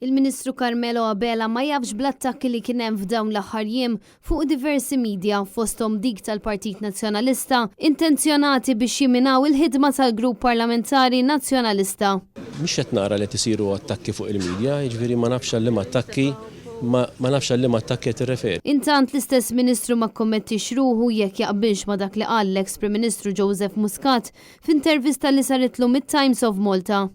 Il-Ministru Carmelo Abela ma jafx bl-attakki li kien hemm f'dawn l-aħħar jiem fuq diversi media, fosthom dik tal-Partit Nazzjonalista, intenzjonati biex jimminaw il-ħidma tal-Grupp Parlamentari Nazzjonalista. Mhix qed nara li qed isiru attakki fuq il-media, jiġifieri ma nafx għal liema attakki ma nafx għal liema attakki qed tirreferi. Intant l-istess Ministru ma kkommettiex ruħu jekk jaqbilx ma' dak li qal l-eks Prim Ministru Joseph Muscat f'intervista li saritlu mit-Times of Malta.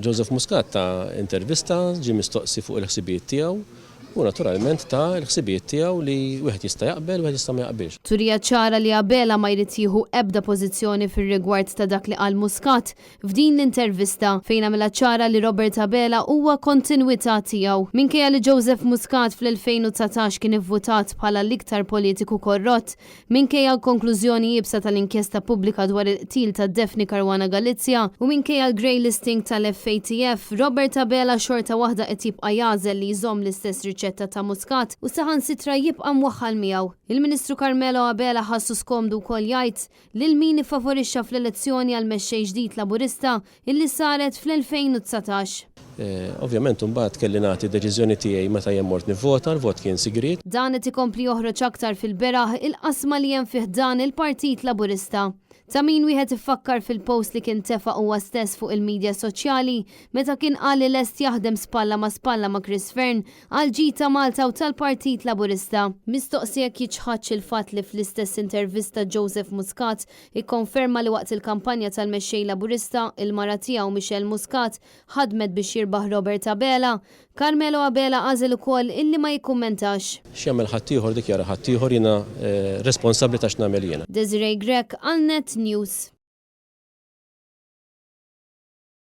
Joseph Muscat ta intervista, ġie mistoqsi fuq il-ħsibijiet tiegħu u naturalment ta l-ħsibijiet tiegħu li wieħed jista' jaqbel, wieħed jista' ma jaqbilx. Turija ċara li Abela ma jrid jieħu ebda pożizzjoni fir-rigward ta' dak li qal Muscat f'din l-intervista, fejn għamilha ċara li Robert Abela huwa kontinwità tiegħu. Minkejja li Joseph Muscat fl-2019 kien ivvutat bħala l-iktar politiku korrott, Minkejja l-konklużjoni iebsa tal-inkjesta pubblika dwar il-qtil ta' Daphne Caruana Galizia u minkejja l-grey listing tal-FATF, Robert Abela xorta waħda qed jibqa' jagħżel li jżomm l-istess riċetta ta' Muscat u saħansitra jibqa' mwaħħal miegħu. Il-Ministru Carmelo Abela ħassu skomdu wkoll jgħid lil min iffavorixxa fl-elezzjoni għal mexxej ġdid Laburista illi saret fl-2019. Ovvjament imbagħad kelli nagħti d-deċiżjoni tiegħi meta jien mort nivvota, l-vot kien sigriet. Dan qed ikompli joħroġ aktar fil-beraħ il-qasma li hemm fi ħdan il-Partit Laburista. Ta' min wieħed ifakkar fil-post li kien tefa' huwa stess fuq il-midja soċjali meta kien qal li lest jaħdem spalla ma' spalla ma' Chris Fearne għall-ġid ta' Malta u tal-Partit Laburista. Mistoqsi jekk jiċħadx il-fatt li fl-istess intervista Joseph Muscat Ikkonferma li waqt il-kampanja tal-Mexxej Laburista, il-mara tiegħu Michelle Muscat ħadmet biex jirbaħ Robert Abela, Carmelo Abela għażel ukoll illi ma jikkummentax. X'jagħmel ħaddieħor dik jara ħaddieħor jiena responsabbli ta' x'nagħmel jiena. Desiree Grech għal Net News.